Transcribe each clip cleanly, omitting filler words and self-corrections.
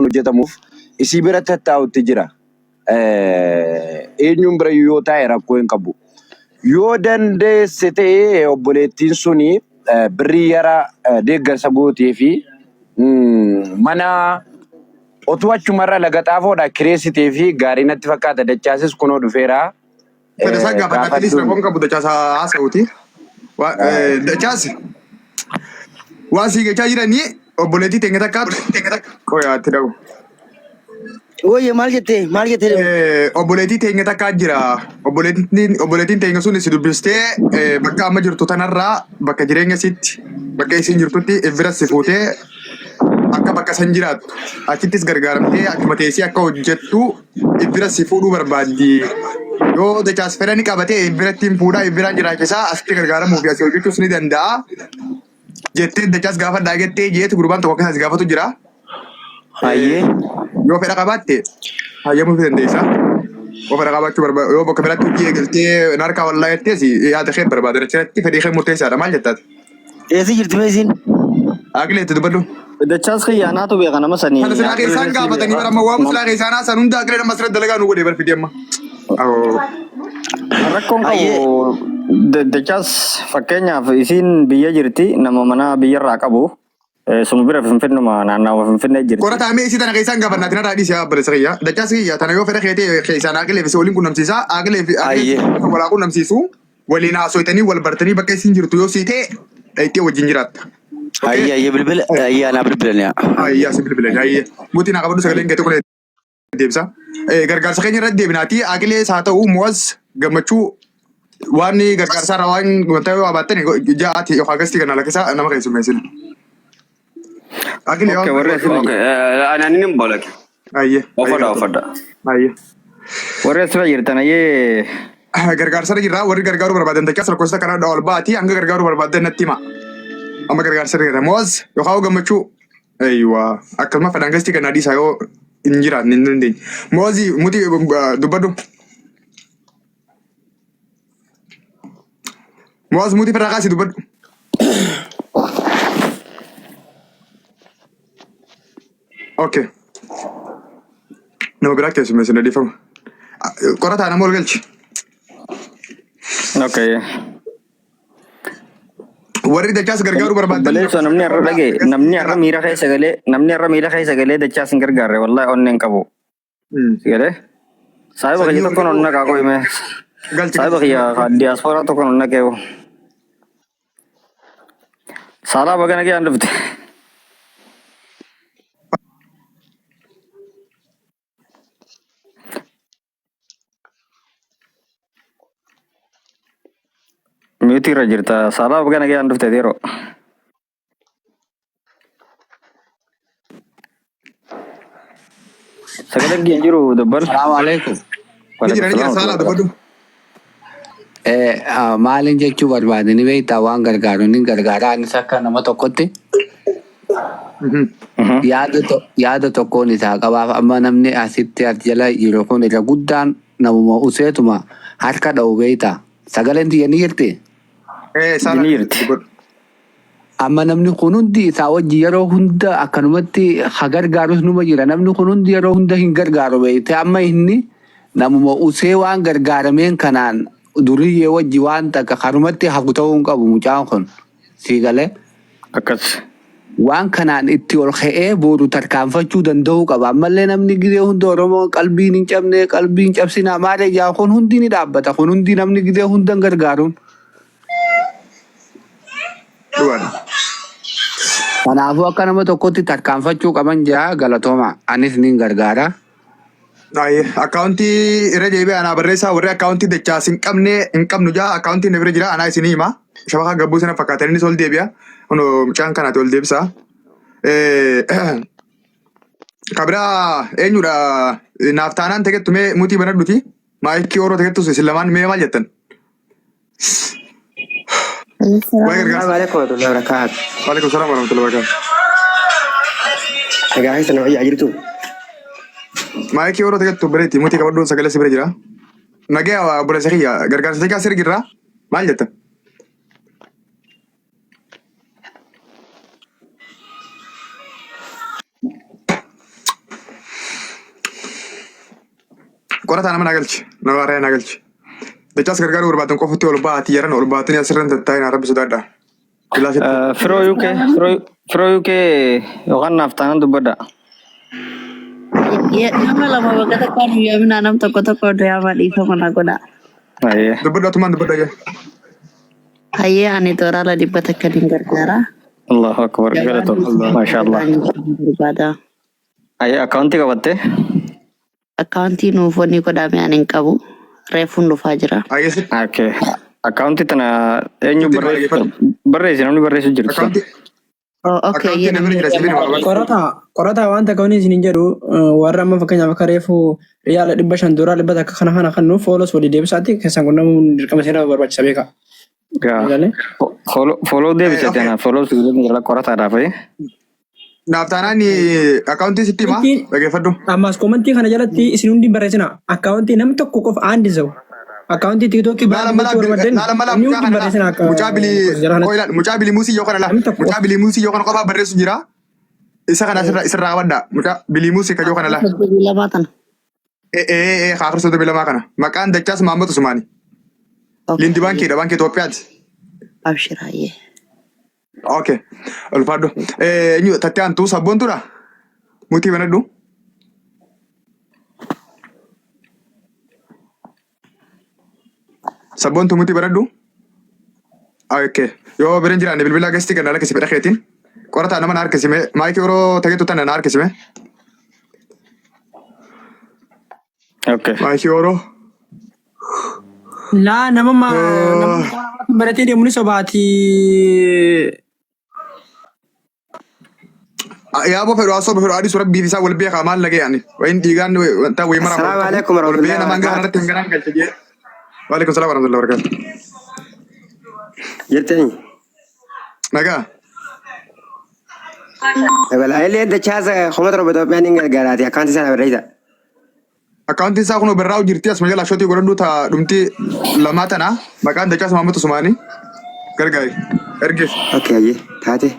Hojjetamuuf isii bira tattaa'utti jira. Eenyuun bira yoo taa'e rakkoo hin qabu. Yoo dandeesse ta'e obboleettiin suni birrii yara deeggarsa gootee fi mana otuu achumarra laga xaafoodha kireessitee fi gaarii natti fakkaata. Dachaasis kunoo dhufeera. Fedha isaa gaafadhaatiinis Gaafadhuun. rakkoon qabu dachaas haasa'uuti. Dachaas waan sii gechaa jiranii obboleettii teenya takkaatu qoyaatti dhabu. Wayye maal jettee maal jettee deemu? Obboleettii teenya takkaa jira. Obboleettiin teenya sun si dubbistee bakka amma jirtu tanarraa bakka jireenya isiitti bakka isiin jirtutti bira si fuutee akka bakka san jiraattu achittis gargaaramtee achuma teessee akka hojjettu bira si fuudhuu barbaaddi. Yoo dachaas fedha ni qabatee biratti hin fuudhaa biraan jiraachisaa asitti gargaaramuu fi asii hojjechuus ni danda'a. Jettee dachaas gaafadhaa jettee jeetu gurbaan tokko akkasas gaafatu jira. Hayyee. Yoo fedha qabaatte hayyamuu fi dandeessa. Yoo fedha qabaachuu barbaade yoo bakka biraatti hojii eegaltee narkaa wallaa jettees yaada kee barbaada. Achirratti fedhii kee murteessaadha maal jettaati? Eessa jirti mee isiin? Aqlee itti dubbadhu. Dachaas kiyya anaatu beeka nama sanii. Kana silaa keessaan gaafatanii bara amma waan silaa keessaan haasan hunda aqlee nama asirratti dalagaa nu godhee barfidee amma. Awoo. Rakkoon Hayyee. qabu dachaas fakkeenyaaf isiin biyya jirti nama mana biyyarraa qabu. Suma bira Finfinnuma naannawa Finfinnee jirti. Qorataa mee isii tana keessaan gaafannaa tina raadhii siyaa obboleessa kiyya. Dachaas kiyya tana yoo fedha kee ta'e keessaan aqlee fi si waliin qunnamsiisa. Aqlee fi aqlee Hayyee. fi walaa qunnamsiisu. Waliin haasoytanii wal bartanii bakka isin jirtu yoo sii ta'e dhayxee wajjin jiraatta. Okay? Hayyee hayyee bilbila hayyee anaa bilbilan yaa. Ayyaa si bilbilan ayyee. Muti naa qabadhu sagaleen kee tokko deebisa. Gargaarsa keenya irratti deebinaatii aqilees haa ta'u mo'as gammachuu waan gargaarsa irraa waan wanta yoo qabaattan ja'aati yookaan gastii kana lakkisaa nama keessummeessina. Aqilee Okay, waan warri asirra Okay, ani ani nin bolake. ayyee. Offadha offadha. Ayyee. Warri asirra jirtan ayyee Gargaarsa irra jirra warri gargaaruu barbaadan dachaas lakkoofsa kana ol baati hanga gargaaruu barbaadan natti hima. Amma gargaarsa irra jirra. Mo'as yookaan gammachuu Eeywa akkasuma fedhan gastii kana dhiisaa yoo hin jiraanne hin dandeenye. Mo'azii muti dubbadhu. Mo'az muti firraa kaasii dubbadhu. Okay. Nama biraa keessummeessina dhiifama. Qorataa nama ol galchi. Okay. Warri dachaas gargaaruu barbaadan Obboleessoo namni har'a dhage namni har'a miira keessa galee namni har'a miira keessa galee dachaas hin gargaarre wallahi onneen hin qabu. Galee saahiba Sanyii kiyya tokkoon warri onna qaaqoo hime. galchi Saahiba kiyya diyaaspooraa tokkoon onna qeewu. Saalaa baga nagaan dhufte. Miyuutii irra jirta. Saalaa baga nagaan dhufte yeroo. Sagaleen kiyya hin jiru dabbal. Salaamu alaikum. Ni jira ni jira saalaa dubbadhu. Maalin jechuu barbaade ni beektaa waan gargaaru ni gargaara anis akka nama tokkotti yaada tokkoon isaa qabaaf amma namni asitti as jala jiru kun irra guddaan namuma useetuma harka dha'u beektaa sagaleen tiyya ni jirti. Saalaa Ni jirti. dubbadhu. Amma namni kun hundi isaa wajji yeroo hunda akkanumatti ha gargaarus numa jira. Namni kun hundi yeroo hunda hin gargaaru beekte. Amma inni namuma usee waan gargaarameen kanaan duriyyee wajji waan takka kanumatti hafu ta'uu hin qabu mucaan kun. Sii galee? Akkas. Waan kanaan itti ol ka'ee boru tarkaanfachuu danda'uu qaba. Ammallee namni gizee hunda Oromoon qalbiin hin cabne qalbii hin cabsinaa maal ejaa kun hundi ni dhaabbata. Kun hundi namni gizee hunda hin gargaaruun. Dhugaadha. Kanaafuu akka nama tokkotti tarkaanfachuu qaban jaa galatooma. Anis nin gargaara. Ayi, akkaawuntii irra deebi'ee anaa barreessaa warri akkaawuntii dachaas hin qabne hin qabnu jaa akkaawuntiin na bira jira anaa isinii hima. Shabakaa gabbuu sana fakkaatan innis ol deebi'a. Kunoo mucaan kanaati ol deebisa. Kabiraa eenyudha naaf taanaan tegettu mee mutii banadhuti. Maayikii oroo tegettus isin lamaan mee maal jettan? Waa'ee gargaarsa. Assalamu alaikum warahmatullahi wabarakatuh. Waalaikum salaam warahmatullahi wabarakatuh. Nagaa keessa nama ijaa jirtu. Maayikii oroo tegettu bireetti mutii qabadhuun sagalee si bira jira. Nagaya obboleessa kiyya gargaarsa tegaa sirgi irraa maal jetta? Qorataa nama naa galchi. Nama haaraa naa galchi. Dachaas gargaaruu barbaadan qofatti ol ba'aati yaran ol baatanii asirra hin tattaa'in rabbi sodaadha. Bilaashitti. Firoo UK firoo UK yookaan naaf taanaan dubbadha. Nama lama bakka takkaan hin yaaminaa nam tokko tokko yaama dhiifama na godha. Ayyee. Dubbadhu atumaan dubbadha jee. Hayyee ani doolaara 100 niin gargaara. Allahu akbar Jabaan galatoom. Maasha Allah. barbaada. Ayyee akkaawuntii qabattee? Akkaawuntii nuuf wanni godhame ani hin qabu. Reefuun dhufaa jira. Ayeesi. Okay. Akkaawuntii tana eenyu Sitti barreessu dhaggeeffadhu. barreessi namni barreessu jirtu. Akkaawuntii Oh, okay. akkaawuntii namni jira sibiila maa barbaadu. Qorataa qorataa waan takka wanni isiniin jedhu warra amma fakkeenyaaf akka reefu riyaala 500 doolaara 100 kana kana kan nuuf foolos walii deebisaatti keessaan qunnamuun dirqama seera barbaachisa beeka. Gaa. Galee. Follow follow deebise Okay. tana follow si jira qorataadhaaf. Naaf taanaan akkaawuntii sitti himaa Komentiin dhaggeeffadhu. ammaas komentii kana jalatti isin hundi barreessina akkaawuntii namni tokko qofa aandi za'u akkaawuntii tiiktookii Laala baay'ee malaa gochuu barbaaddan laala malaa inni mucaa hundi kana laa barreessina akka mucaa bilii jara kanatti koo ilaal mucaa bilii muusii yoo kana laa namni tokko mucaa qofa. bilii muusii yoo kana qofaa barreessu jira. Isa kana asirraa isirraa qabadha mucaa bilii muusii kajoo kana laa. 32 tana. Ee ee ee kaafir 32 kana maqaan dachaas Mahammad Usmaani. Lindi Okay. baankiidha baankii Itoophiyaati. Abshir hayyee. Okay. Ulfaadhu. Eenyu tattee aantuu sabboontuudha? Mutii banadhu. Sabboontuu mutii banadhu. Okay. Yoo bira hin jiraanne bilbila gasti ganna lakkisi fedha keetiin. Qorataa nama na harkisime. Maayikii yeroo tageettu tana na harkisime. Okay. Maayikii yeroo. Laa nama ma nama baratee deemu ni sobaati. Yaaboo fedhu haasoo fedhu adiisu rabbii fi isaa wal beekaa maal lagee ani. Wayin dhiigaan wanta wayii maraa Assalaamu wal qabu. alaikum Wal bee warahmatullahi namaan gara wabarakatuh. kanarratti hin garaan galche jee. Waalaikum salaam warahmatullahi wabarakatuh. Jirtanii? Nagaa. Dabala illee dachaasa 7,000 Itoophiyaan hin gargaaraati. Akkaawuntii sana barreessa. Akkaawuntiin isaa kun birraa jirti asuma jala shootii godhadhu ta dhumti lamaa tana maqaan dachaas Mahammad Usmaanii gargaari. Ergeef. Okay, ayyee taate.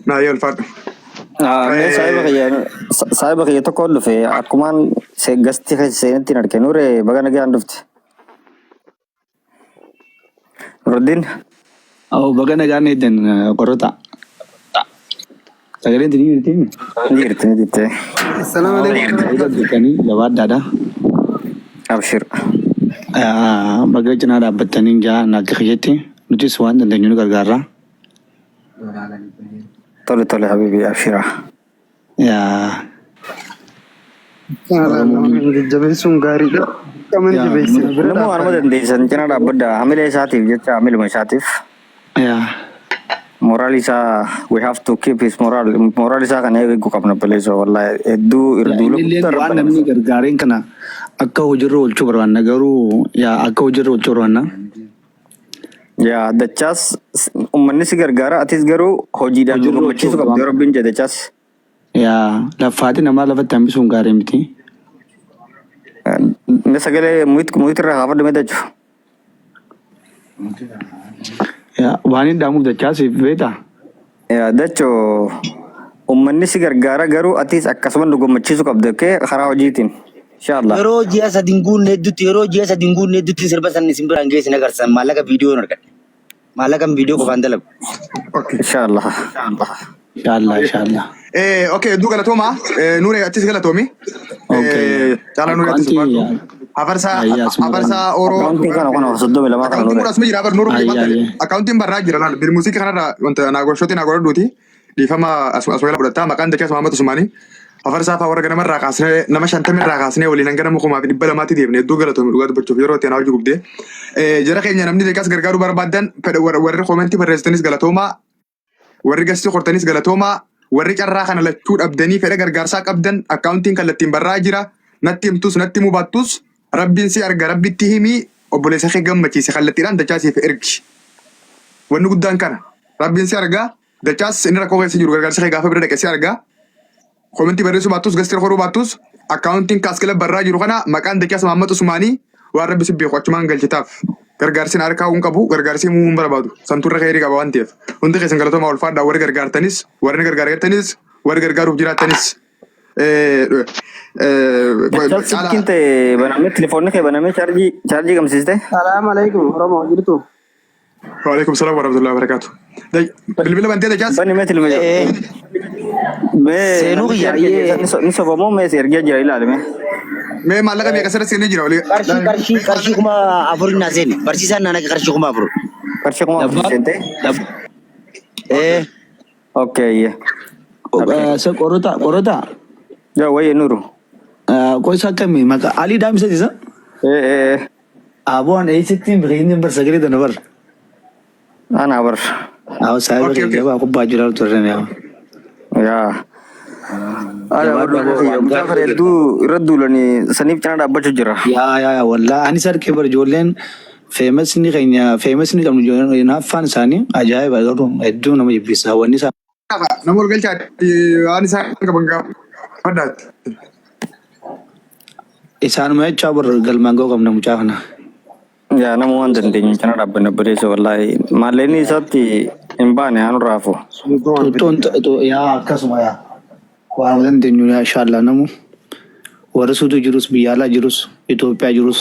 Naa yoo ulfaadhu. Mee saahiba kiyya saahiba kiyya tokko dhufe akkumaan gasti keessa seenetti hin arge Nuure baga nagaan dhufte. Nuruddin. Oh, baga nagaan eeddan qorota. Sagaleen tinii jirti. Ni jirti ni jirti. Assalaamu alaikum. Baga jirtanii jabaadhaadha. Abshir. Baga cinaa dhaabbattanii jaa naatti kiyyatti nutis waan dandeenyu nu gargaarra. Tole tole habibi abshira. Yaa Nama Oromoon keenya jajjabeessuun gaariidha. Qaama ni yaa jabeessina bira Namuu waanuma dhaabbanna. dandeessan cina dhaabbadha. Hamilee isaatiif jecha hamiluma isaatiif. yaa Moral isaa we have to keep his moral. Moral isaa kana eeguu qabna baleessa wallahi hedduu Yaa irduula innilleen guddaa irra waan baname. namni gargaareen kana akka hojiirra oolchuu barbaanna garuu yaa akka hojiirra oolchuu barbaanna. Yaa dachaas uummanni si gargaara atis garuu hojiidhaan nu Hojiirra oolchuu gammachiisuu qabda yoo barbaanna. rabbiin jedhe dachaas. Yaa laffaati namaa lafatti hambisuun gaarii miti. Mee sagalee muyit muyit irraa kaafadhu mee dachu. Yaa waan hin dhaamuuf dachaasiif beektaa? Yaa dacho uummanni si gargaara garuu atis akkasuma nu gammachiisuu qabda kee karaa hojiitiin. Inshallah. Yeroo ji'a sadi hin guunne hedduutti yeroo ji'a sadi hin guunne hedduutti sirba san isin biraan geessin agarsiisan maallaqa viidiyoon argadhe. Maallaqan viidiyoo qofaan dalagu. Okay. Inshallah. Inshallah inshallah. Okay, hedduu galatooma. Nuure atis galatoomi. Okay. Caalaa Nuure atis Akkaawuntii ulfaadhu. Hafarsaa ayyaa asuma hafarsaa Oroo. Akkaawuntiin kana kana 32 kana Akkaawuntiin kun Nuure. asuma jira bar Nuuru Ayyaa ayyaa. akkaawuntiin barraa jira laal bilmuusiqii kanarraa wanta naa gorshootii naa godhadhuuti dhiifama asuma asuma jala fudhattaa maqaan dachaas Mahammad Usmaanii hafarsaa fa'aa warra ganamarraa kaasnee nama shantamirraa kaasnee waliin hanga nama 2,200tti deemne hedduu galatoomi dhugaa dubbachuuf yeroo itti anaa hojii gubdee. Jara keenya namni deekas gargaaruu barbaaddan fedha warri koomentii barreessitanis galatoomaa warri gastii hortanis galatoomaa warri carraa kana lachuu dhabdanii fedha gargaarsaa qabdan akkaawuntiin kallattiin barraa jira natti himtus natti himuu baattus rabbiin si arga rabbitti himii obboleessa kee gammachiise kallattiidhaan dachaa siif ergi. Wanni guddaan kana rabbiin si arga dachaas inni rakkoo keessa jiru gargaarsa kee gaafa bira dhaqe si arga. Koomentii barreessuu baattus gastii horuu baattus akkaawuntiin kaaskila barraa jiru kana maqaan dachaas Mahammad Usmaanii waan rabbi si beeku achumaan galchitaaf. Gargaarsi na harkaa hin qabu gargaarsi himuu hin barbaadu santurra keerii qaba waan ta'eef hundi keessan galatoomaa ulfaadhaa warri gargaartanis warri gargaartanis warri gargaaruuf jiraattanis. Dachaas Caalaa silkiin ta'e banamee telefoonni kee banamee chaarjii chaarjii qabsiiste. Salaam alaikum Oromoo jirtu. Waalaikum salaam warahmatullahi wabarakatuh. Bilbila bantee Dachaas? Bani mee tilma Ee, mee seenuu namichi kiyya. ergee jira isa ni sobamoo mee si ergee jira ilaali mee. Mee maallaqa meeqa sirra seenee jira olii? Qarshii qarshii qarshii 4000 naa seeni. Barsiisaan naa naqe qarshii 4000. Qarshii 4000 Dabbaa seentee. Ee, Okay. Okay. Sa qorota qorota Yaa wayye nuru. qoisa akkamii maqaa Alii Daamisa isa Eh eh Aboon eessatti hin beekin bar sagalee tana bar. Ana bar. Awo saahiba Okay, kee okay. jabaa kubbaa jiraa turre yaa. Yaa. Ala Jabaadhu oduu aboo waan mucaa gaarii kana hojjeta. hedduu irra duulanii saniif cina dhaabbachuu jira. Yaa yaa yaa wallaa anis harkee bar ijoolleen feemasni keenya feemasni qabnu ijoolleen hinaaffaan isaanii ajaa'iba garuu hedduu nama jibbisa wanni isaa. Nama ol galchaa waan isaan qaban gaafadhaatti. Isaanuma jechaa bar galmaan ga'uu qabna mucaa kana. Yaa nama waan dandeenyu cina dhaabbanne obboleessa wallaahi maallaqni isaatti hin baane haa nurraa hafu. Xuuxxoon yaa akkasuma yaa waan dandeenyu yaa inshaallah namu warri suutu jirus biyya alaa jirus Itoophiyaa jirus.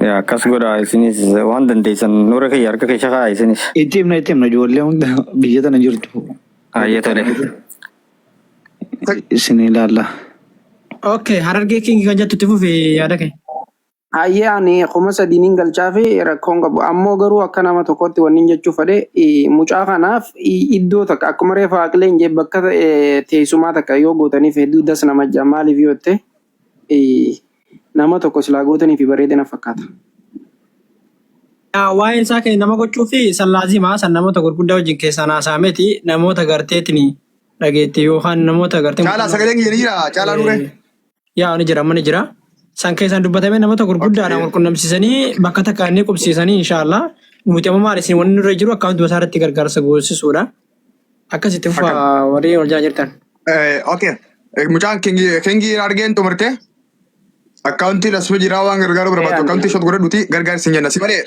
Yaa akkas godhaa isinis waan dandeessan nura kiyya harka keessa kaa'aa isinis. Itti himna itti himna ijoollee hunda biyya tana jirtu. Hayyee tole. Isin ilaalla. Okay, Harargee King kan jettu itti fufi yaada kee. Hayyee ani 3000 nin galchaa fi rakkoon qabu. Ammoo garuu akka nama tokkotti wannin jechuu fedhe mucaa kanaaf iddoo takka akkuma reefa Haqileen jee bakka teessumaa takka yoo gootaniif hedduu das nama ja'a. Maaliif yoo jette nama tokko silaa gootaniifi bareeda na fakkaata. Waa'een isaa kan nama gochuu fi san laazima san namoota gurguddaa wajjin keessaan haasa'ameeti namoota garteetiin dhageetti yookaan namoota gartee Caalaa sagaleen kiyya ni jira Caalaa Nuree. Yaa ni jira amma ni jira. San keessaan dubbatamee namoota gurguddaadhaan wal qunnamsiisanii bakka takka inni qubsiisanii inshaallah. Nuti amma maal isin wanni nurra jiru akkaawunti isaa irratti gargaarsa goosisuudha. Akkasitti fufa warri wal jala jirtan. Okay. Mucaan kingii argeen xumurte akkaawuntiin asuma jiraa waan gargaaruu barbaadu akkaawuntii shot godhadhuuti gargaarsi hin jenna si malee.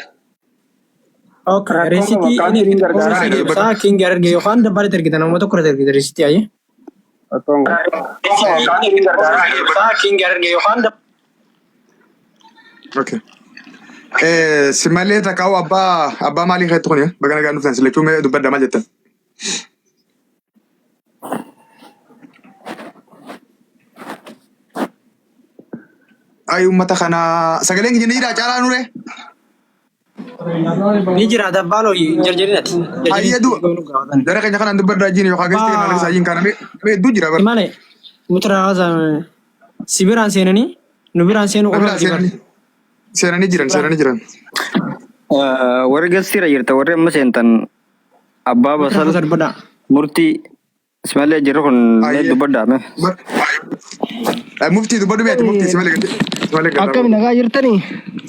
Okay, Rakkoon qabu risitii akkaawuntiin inni hin gargaaraa. ofii deebisaa king arge yookaan dabbaatti ergita nama tokko irratti ergita risitii ayyee. Rakkoon qabu. King arge yookaan Okay. Si malee takkaa'u abbaa abbaa maalii keetti kuni baga nagaan dhuftan si lachuu mee dubbadha maal jettan. Ay uummata kana sagaleen keenya ni jira caalaa nuree. Ni jira dabbaaloo hin jarjarin ati. Hayyee du jara keenya kanaan dubbadhaa jiin yookaan gasti kenna alaksaa jiin kana mee hedduu jira bara. Malee mutra haasa si biraan seenanii nu biraan seenuu Na qofa biraa miti bara. seenanii seenanii jiran seenanii jiran. Warri gastiira jirta warri amma seentan abbaa Mutra basal haasa dubbadhaa. murtii Ismaillee jirru kun mee Hayyee. dubbadhaa mee. Muftii dubbadhu meeti muftii si malee gadi. Si malee gadi. Akkami nagaa jirtanii?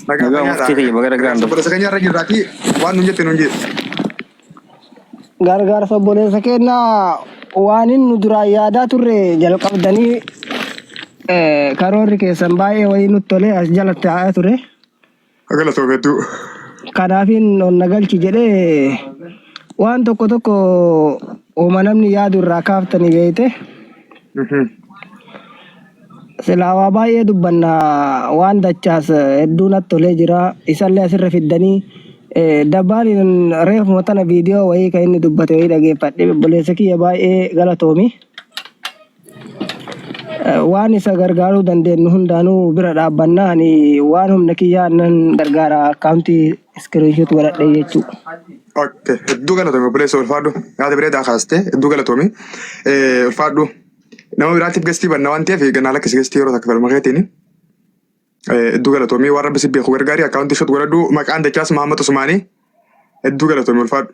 Nagaa Nagaa muftii fayyaadha. kiyya baga nagaan dhufte. Obboleessa keenya irra jirraati waan nuun jette nuun jedhe. Gargaarsa obboleessa keenyaa waan inni nu duraan yaadaa turre jalqabdanii karoorri keessan baay'ee wayii nutti tolee as jalatti taa'aa ture. Galatoomi hedduu. Kanaafin ol na galchi jedhee waan tokko tokko homa namni yaadu irraa kaaftanii beeyte. Silaa waa baay'ee dubbanna waan dachaas hedduu natti tolee jira. Isallee asirra fiddanii dabbaaliin reefuma tana viidiyoo wayii kan inni dubbate wayii dhageeffadhe obboleessa kiyya baay'ee galatoomi. Waan isa gargaaruu dandeenyu hundaanuu bira dhaabbanna. Ani waan humna kiyyaa nan gargaara akkaawuntii iskiriinshoot godhadhe jechuu. Okay. Hedduu galatoomi obboleessa ulfaadhu. Yaada bareedaa kaaste hedduu galatoomi. Ulfaadhu. Nama biraatiif gastii banna waan ta'eef ganaa lakkisi gastii yeroo takka falma keetiin. Hedduu galatoomi waan rabbi si beeku gargaari akkaawuntii shot godhadhu maqaan dachaas Mahammad Usmaanii. Hedduu galatoomi ulfaadhu.